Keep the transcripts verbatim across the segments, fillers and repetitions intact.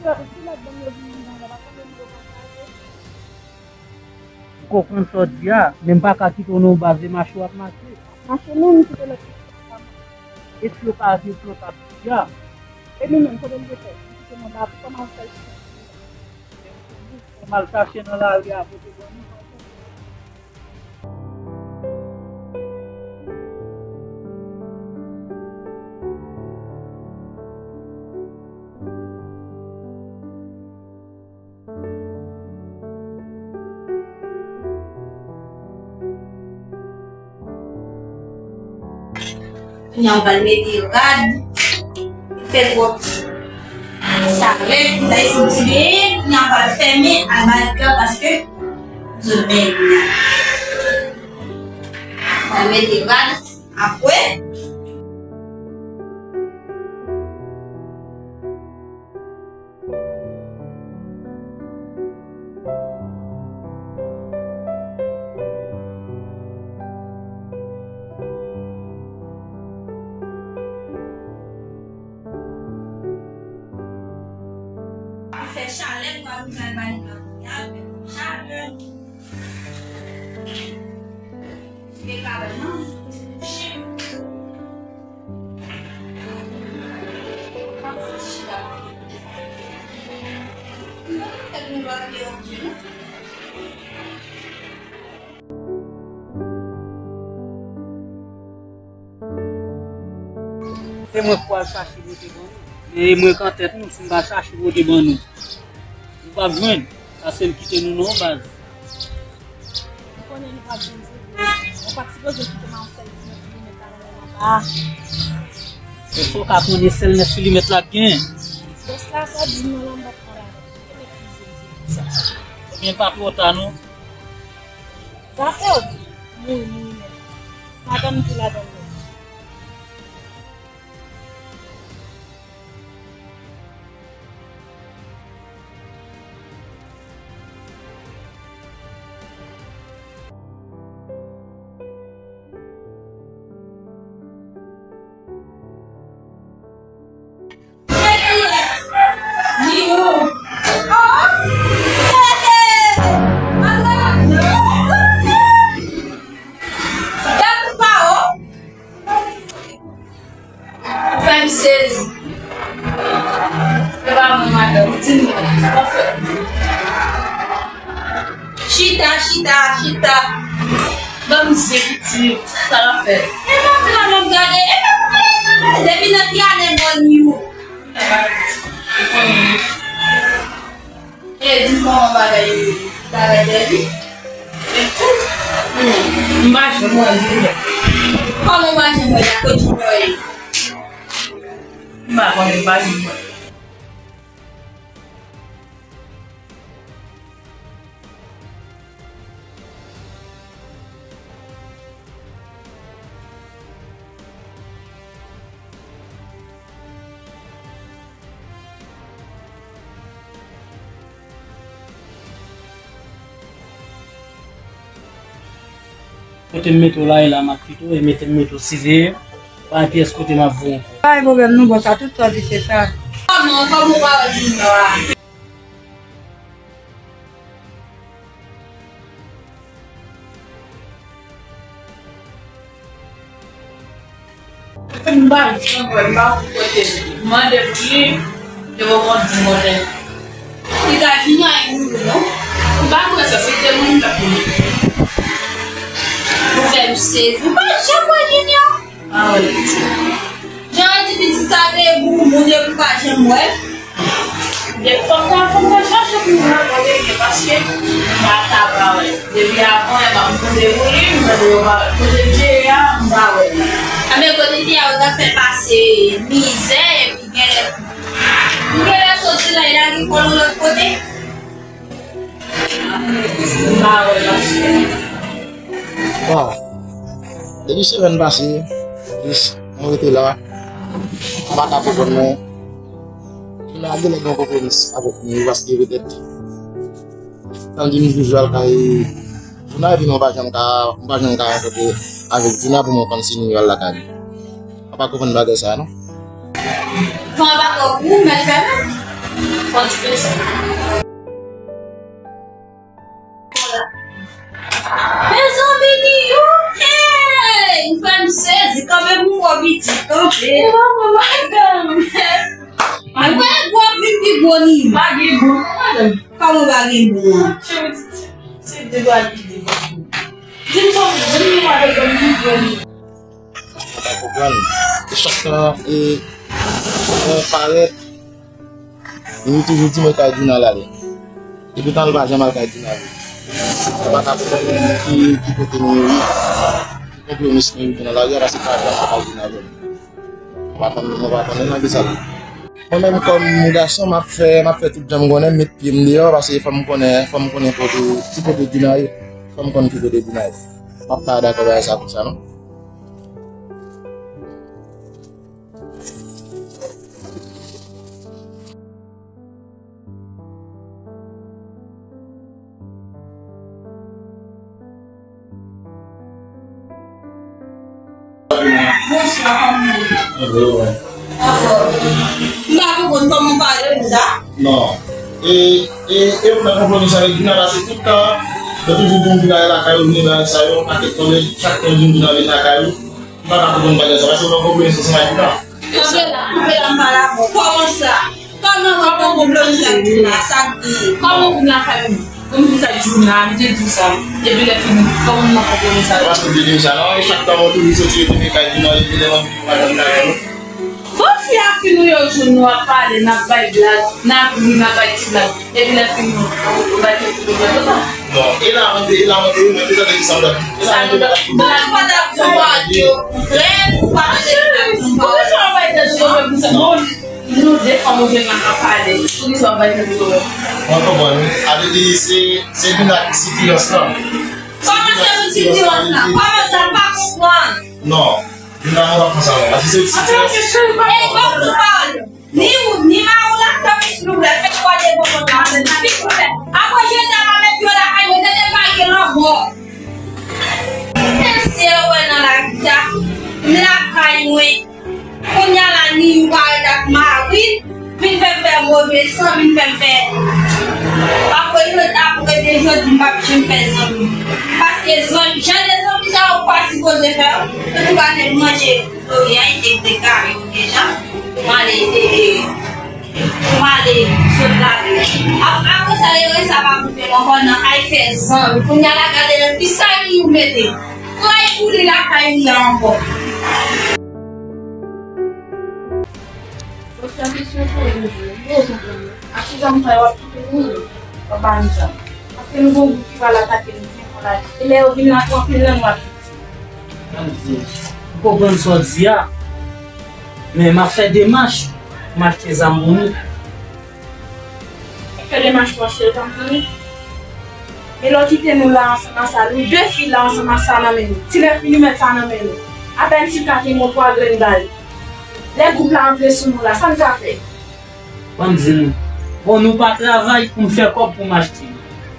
Kilòt, kilòt bann yo vin nan la, pa konnen nou yo pa chaje. M konprann sa w di a, men m pa ka kite w nan yon baz e mache w ap mache. Mache menm, kite lòt pitit la mache. E si yo pa vin pran pa pitit la? E nou menm, kote n te fè? Kite nan baz, kòman w fè l? Fò m al chache nan lari a, pote ban nou. Kounye a, m pral mete rad. Fè twòp chalè, m ta eseye ti benyen. Kounye a, m pral fèmen al ba nèg la paske m bezwen benyen kounye a. M pral mete rad apre. Li fè chalè, m pral ouvè al ba nèg la kounye a, fè chalè. Li pa bay non. Se mwen k pral chache pote ban nou. Men e mwen k antèt nou, si m pa chache pote ban nou, nou p ap jwenn. Sa se l kite nou non baz. Ou konnen nou p ap jwenn se vre. Ou pa t sipoze kite m a yon sèl ti nèf milimèt la nan men anba a. Èske w ka konnen sèl nèf milimèt la k gen? Bòs la, sa di m nan la, m p ap pran la. Kote fizi m se pou sa? Ebyen, pa twò ta non. Zafè w di, mouri, mouri nèt. Pa tann pou ladann non. Fè m sezi. Se pa mwen, madanm. Di m non. Chita, chita, chita. Ban m zen piti. Sa l ap fè? E pa vle m ap gade. E pa vle. Depi nan ki ane mòn yo? E di m kòman bagay, bagay dèyè li. M pa janm wè l. Kòman w pa janm wè l? Akoz ou wè l? M pa konnen, m pa janm wè l. Kote m mete w la, e la m ap kite w, e mete m mete w si veye, pa gen pyès kote m ap voye w ankò. Pa gen pwoblèm non, bòs, sa tout sa w di se sa. Kòman, kòman w pa wè junior a? M pa janm wè, m pa konn kote li. M mande pou li, li poko di m kote l. Li ka vini a yon moun non. M pa kwè sa, se te moun k ap vini. Ou fè m sezi. M pa janm wè Junior. Ah, wi. Jan yo di pitit sa te gou, moun yo pa janm wè. De fòk mwen, fòk mwen chache pou mwen kote l ye, paske m pa ta pa wè. Depi avan, m ap mande pou li, m mande yo pa wè. Kote l te ye a, m pa wè. Anben, kote l te ye a, yo t ap fè l pase mizè, epi genlè, genlè soti la, e lage kò l yon lòt kote. M pa wè l, paske Bon, depi semèn pase, jis mwen rete la, m pa ka konprann mwen. Juna genlè gen yon konpwomis avèk mwen, paske petèt, tann di m toujou al kay Juna, epi mwen pa janm ka, m pa janm ka rankontre avèk Juna pou mwen konn si nou al lakay li. Mwen pa konprann bagay sa a, non. Van pa twò gou, mèt fèmen. Pran ti presyon. Mezanmi, Niyou, hey! Ou fè m sezi, kanpe pou m wè pitit, kanpe. Ou pa wè madanm. Mwen wè gwo vin pi gwo, Niyou. Pa gen bon, madanm. Kòman pa gen bon an? Cheri, ti, ti, ti, de bagay ki de bon. Di m sa, di m nou pa de bon, ni bon. Mwen pa konprann. E chak tan, e, mwen parèt, li toujou di mwen kay Djouna l ale. Epi tan l pa janm al kay Djouna vre. Mwen pa ka konprann ki, ki kote nou ye. Ki konpwomis nou ye nan lari a, paske pa janm al kay Djouna vre. Mwen pa konn, mwen pa konn nan ki sa. Mwen menm kòm gason, m ap fè, m ap fè tout jan m konnen, m met pye m deyò, paske fò m konnen, fò m konnen kote, ki kote Djouna ye. Fò m konn ki kote Djouna ye. M ap pa dakò bagay sa konsa, non. Bonswa, kòman w ye? Anfòm. M pa konprann kòman w pale konsa. Non. E, e, e ou nan konpwomi sa avèk Djouna, paske tout tan, yo toujou di m Djouna lakay ou, vini nan sa yo, pakèt konnen, chak tan yo di m Djouna vin lakay ou. M pa ka konprann bagay sa, paske w nan konpwomi sa ansanm ak Djouna. Kanpe la, kanpe la, m pale avè w. Kòman sa? Kòman w ap nan konpwomi sa ak Djouna? Sa k gen? Kòman w vin lakay ou? Ou vin lakay Djouna, m te di w sa. Epi lè fini, kòman w nan konpwomi sa? Paske w te di m sa, non? E chak tan mwen toujou soti, rete vin kay Djouna, epi lè mwen vin madanm lakay ou. Bon, fi a fin ou yo jwenn nou ap pale, n ap bay blag, n ap ri, n ap bay ti blag. Epi lè fini, ou bay tèt ou konsa. Non, e la mwen te, e la mwen te, mwen te tande ki sa m t ap, e la mwen te. Sa nou t ap, bon, nou pa t ap fè bagay yo. Rèv, ou pa tande ki sa m t ap. Poukisa w bay tèt ou konsa? Bon, nou de fanm ou jwenn la k ap pale. Poukisa w bay tèt ou konsa? Mwen konprann, wi. A vle di, se, se vin ak sitirans lan. Kòman se vin sitirans lan? Kòman sa pa konprann? Non. Vin la, mwen pa konn sa, non. Paske se ti. Antanke cheri, pa. Ey, bon, bon, pawòl. Ni ou, ni mari w la, tanpri, silvouplè, fè kwa de bon kontan, silvouplè. Apre jodi a, m a met pye w lakay mwen, tande pa gen lanmò. Mesye, wè nan lavi sa, m lakay mwen. Kounye a la, ni ou parèt ak mari l. Vin fè m fè move san, vin fè m fè. Apre jodi, apre de jodi, m p ap janm fè zanmi. Paske zanmi, jan de zanmi sa yo pa sipoze fè. Antouka, nèg manje Florian, li te deklare yo deja. Pou m ale, e, e, pou m ale sot lari. Ap-, apre sa, erè sa pa pou fè m ankò nan al fè zanmi. Kounye a la, gade nan ki sa li mete. Kay pou li lakay li a ankò. Poste a kesyon poze jwe. Yo konprann. Ak ti zam sa yo ap kite nou, w ap ba nou zam. Paske nou gon gwoup ki pral atake nou byen fò la. E lè yo vin la, pou anpil nan nou ap viktim. Ann di, m konprann sa w di a, men m ap fè demach pou m achte zam pou nou. Fè demach pou achte zam pou nou. Men lè w kite nou la ansanm ak sa, nou de fi la ansanm ak sa nan men nou. Ti nèf milimèt sa nan men nou. Apèn ti ka ki mò twa grenn ba li. Lè gwoup la antre sou nou la, sa n ka fè? Ban m di nou. Bon, nou pa travay pou m fè kòb pou m achte.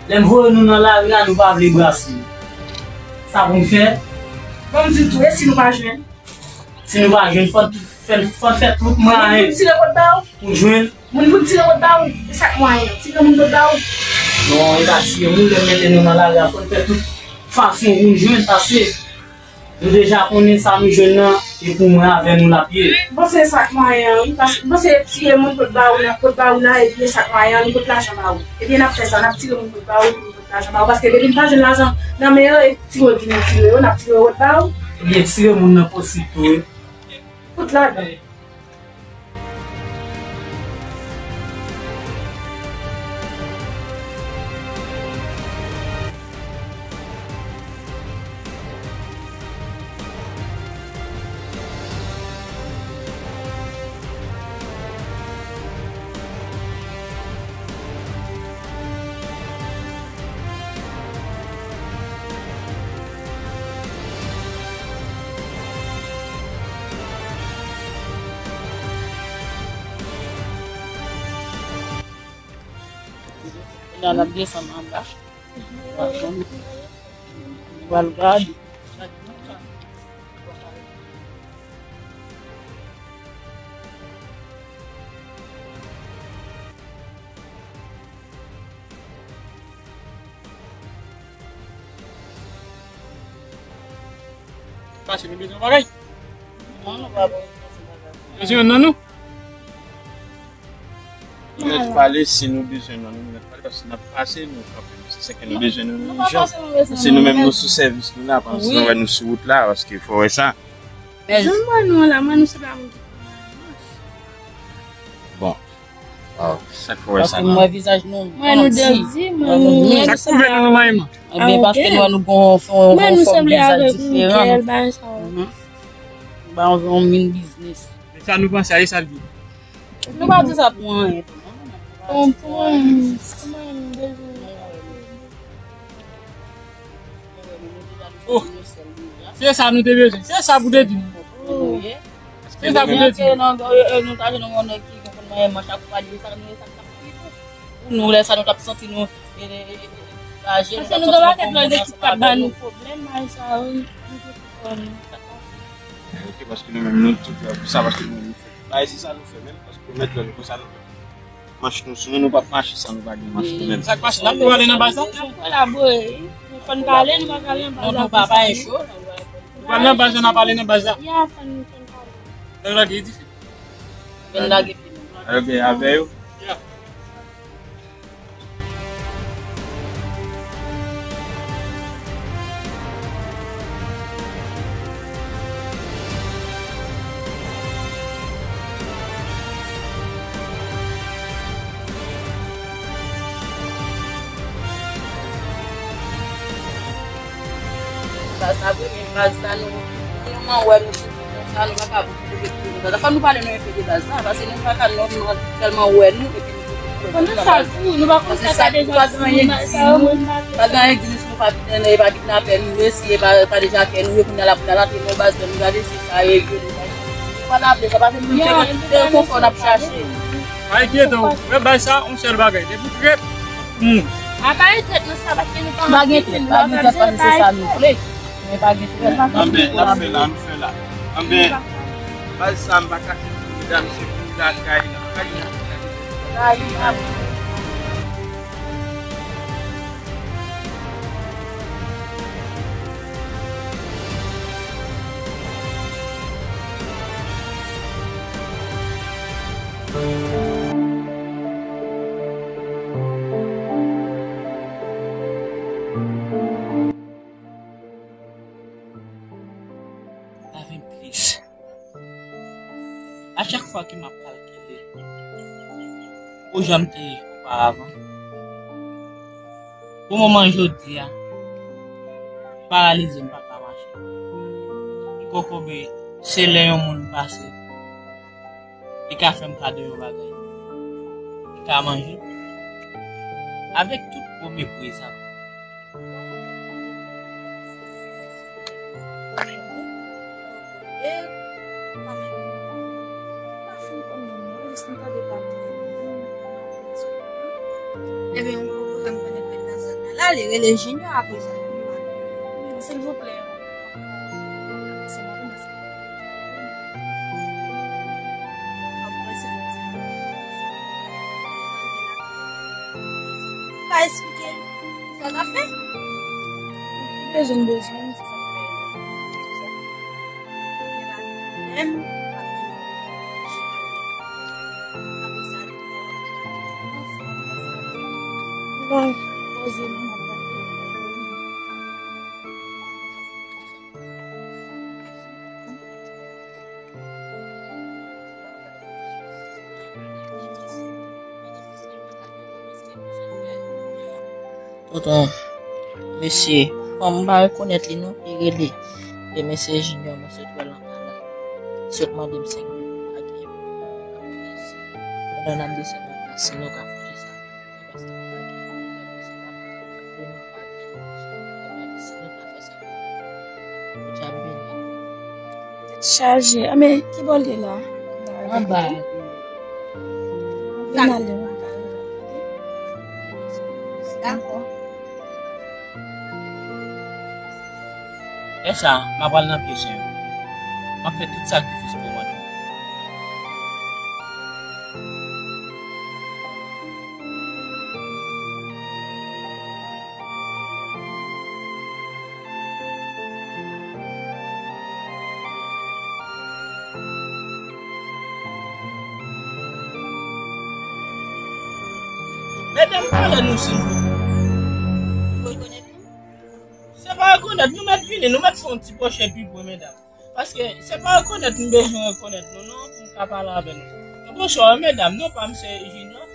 Lè m voye nou nan lari a, nou pa vle brase. Sa pou m fè? Ban m di tou, e si nou pa jwenn? Si nou pa jwenn, fò n fè, fò n fè tout mwayen. Moun pou n tire pot ba w? Pou jwenn. Moun pou n tire pot ba w? E sa k mwayen an? Tire moun pot ba w? Non, e pa tire moun, lè m mete nou nan lari a, fò n fè tout fason pou n jwenn, paske nou deja konnen sa nou jwenn nan, e pou mwen avè nou l ap ye. M panse e sa k mwayen an, wi, paske m panse tire moun pot ba w nan, pot ba w la, epi e sa k mwayen an, nou pot lajan ba w. Ebyen, n ap fè sa, n ap tire moun pot ba w, epi nou pot lajan ba w, paske depi n pa jwenn lajan nan men yo, e tire w di nou tire yo, n ap tire yo pot ba w. Ebyen, tire moun nan posib tou, wi. Fout ladan. Kounye a n ap desann anba. Pral gade. Mache, nou bezwen yon bagay. Non, nou pa bezwen yon bagay. Bezwen youn nan nou? Nou mèt pale, si nou bezwen nan nou, nou mèt pale, paske n ap pase, nou kanpe, nou se sèke nou bezwen nou, nou ijan. Se nou menm, nou sou sèvis nou la, pandan nou wè nou sou wout la, paske fò wè sa. Jan m wè nou an la, mwen nou se pa moun ki Bon. Waw, sa k fè w wè sa? Paske m wè vizaj nou, mwen nou dandi, mwen nou mèg. Sa k pwouve nou nou manyen? Ebyen, paske nou wè nou gon fè yon, yon fòm vizaj diferan. Mhm. Ba yon, yon min biznis. E sa nou panse a, e sa l di? Nou pa di sa pou anyen. Pou, pou anyen. Oh. Se sa nou te bezwen. Se sa pou te di nou. Se sa pou te di nou. Nou ta jwenn yon nèg ki konn manyen manch akonpanye sa, nou, sa k ap pi bon. Pou nou, lè sa nou t ap santi nou, e, e, e, e, soulaje, nou t ap santi nou konn manyen manch akonpanye nou. Paske nou gen yon pakèt lòt ekip k ap ba nou pwoblèm, bagay sa yo, nou te konprann, sa k pase. Ok, paske nou menm nou tout la pou sa, paske nou menm nou fè. Bagay se sa nou fè menm, paske nou mèt lòd konsa nou fè. Manch nou sou nou, nou p ap mache san nou pa gen manch nou menm. Sa k pase? N ap tou ale nan baz la? N ap kolabore, wi. Fò n pale, nou pa pale nan baz la. Non, nou pa pale cho. Nou pral nan baz la, n ap pale nan baz la. Ya, fò n, fò n pale. Lè lage dife. Vin lage fim. Alò, gen avè yo. Ya. Baz la vre, men baz la nou, nou tèlman wè nou sou konsa, nou pa ka bouke pou nou. Fò nou pale nou enpe de baz la, paske nou pa ka nòmalman tèlman wè nou, epi nou bouke pou nou. Fò nou sa tou, nou pa konn sa ka deja di nou, sa yo moun pa gen. Pa gen anyen k di nou si nou pa, e, pa kidnapè nou ye, si e pa, pa dejakè nou ye, kounye a la pou n al antre nan baz la, nou gade si sa e vre, nou pa, nou pa t ap vle sa, paske nou menm se, se konfò n ap chache. Pa enkyete w, frè, bay sa, yon sèl bagay, depi w trèt, moun. A pa gen trèt nan sa, paske nou pa gen trèt, pa gen trèt, paske se sa nou vle. Men pa gen trèt. Anben, n ap fè la, nou fè la. Anben, baz sa, m pa kache pou medam, se pou lakay la. Lakay la. Lavi m tris. A chak fwa ke m ap kalkile, pou jan m te ye oparavan, pou moman jodi a, m paralize, m pa ka mache. M kokobe, se lè yon moun pase, li ka fè m kado yon bagay. Li ka manje. Avèk tout gwo mepriz sa. Ebyen, yon pwoblèm konnen fèt nan zòn nan. L ale rele Junior apre sa. Silvouplè. Se mwen menm. Ou ka eksplike sa w ta fè? Bezwen, bezwen, se sa k fè. Menm, apre sa, bon, poze nou, m ap gade. Tonton, mesye, fanm m pa rekonèt li non, li rele. E mesye Junior, mwen sot wè l anba la. Li sot mande m senk mil pou pake. Pandan n ap desann nan plas, si nou ka fè sa. Tèt chaje. A, men ki bò l ye la? Anba. Vin ale. Dakò. Lè sa a, m ap al nan pye sè yo. M ap fè tout sakrifis pou yo mande m. Medam, pale nou silvouplè. Rekonèt nou? Se pa rekonèt, nou mèt vini, nou mèt fè yon ti pwoche pi pre, medam. Paske se pa rekonèt nou bezwen rekonèt nou, non, pou n ka pale avè nou. Bonswa, medam, non pa m se Junior.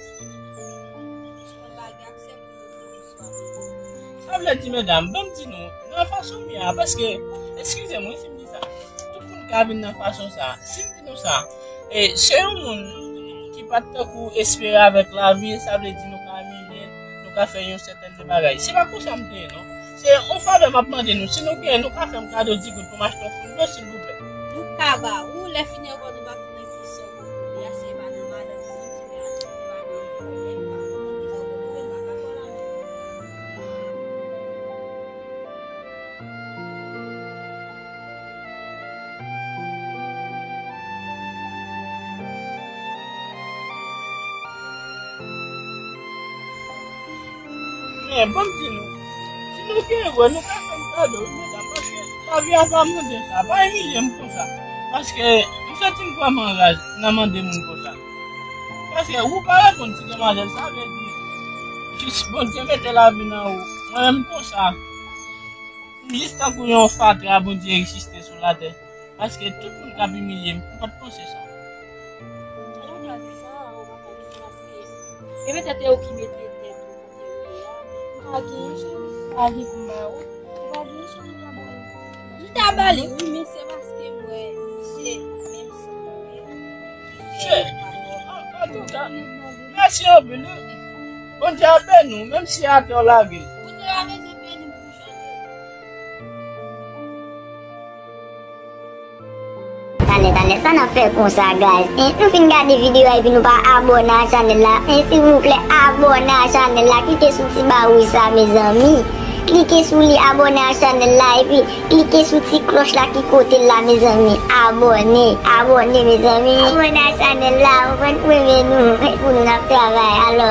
Sa vle di, medam, ban m di nou, nan fason m ye a, paske, eskize m wi si m di sa, tout moun ka vin nan fason sa, si m di nou sa, e, se yon moun ki pa t tankou espere avèk lavi, sa vle di nou ka imilye, nou ka fè yon sètèn de bagay. Se pa konsa m te ye, non. Se yon favè m ap mande nou. Si nou genyen, nou ka fè m kado di goud pou m achte yon foun dlo, silvouplè. Nou ka ba ou, lè fini ankò nou pa fin nan kesyon pou kounye a, se pa nan madanm ki konn se pa nan pwoblèm pa. Ki fè w konnen m pa ka fè w lavi. Men, ban m di nou, si nou gen vre, nou ka fè m kado, wi, medam, paske lavi a pa mande sa, pa imilye m konsa, paske m santi m vrèman raz nan mande moun konsa. Paske ou pa reponn ti demwazèl, sa vle di, jis Bondye mete lavi nan ou. Mwen menm konsa, m jis tankou yon fatra Bondye egziste sou latè. Paske tout moun k ap imilye m, ou pa t panse sa. Ou pa di sa, ou pa di sa, paske e petèt e ou ki mete tèt ou kote ou ye a. Ou pa gen yon cheri, ou pa gen pou m ba ou. Ou pa gen yon cheri, ou pa ba ou. M ta ba li, wi, men se paske m wè se menm san mwen ki fè. Che, an, antouka, mèsi anpil, wi. Bondye ap beni w, menm si atè w lage. Bondye pa bezwen beni m pou chante. Talè, talè, sa n ap fè konsa, guys? En, nou fin gade videyo a epi nou pa abòne a chanèl la. En, silvouplè, abòne a chanèl la. Klike sou ti ba wouj sa, mezanmi. Klike sou li, abòne a chanèl la, epi klike sou ti klòch la ki kote l la, mezanmi. Abòne, abòne, mezanmi. Abòne a chanèl la, ou konprann, pou renmen nou, pou nou n ap travay. Alò.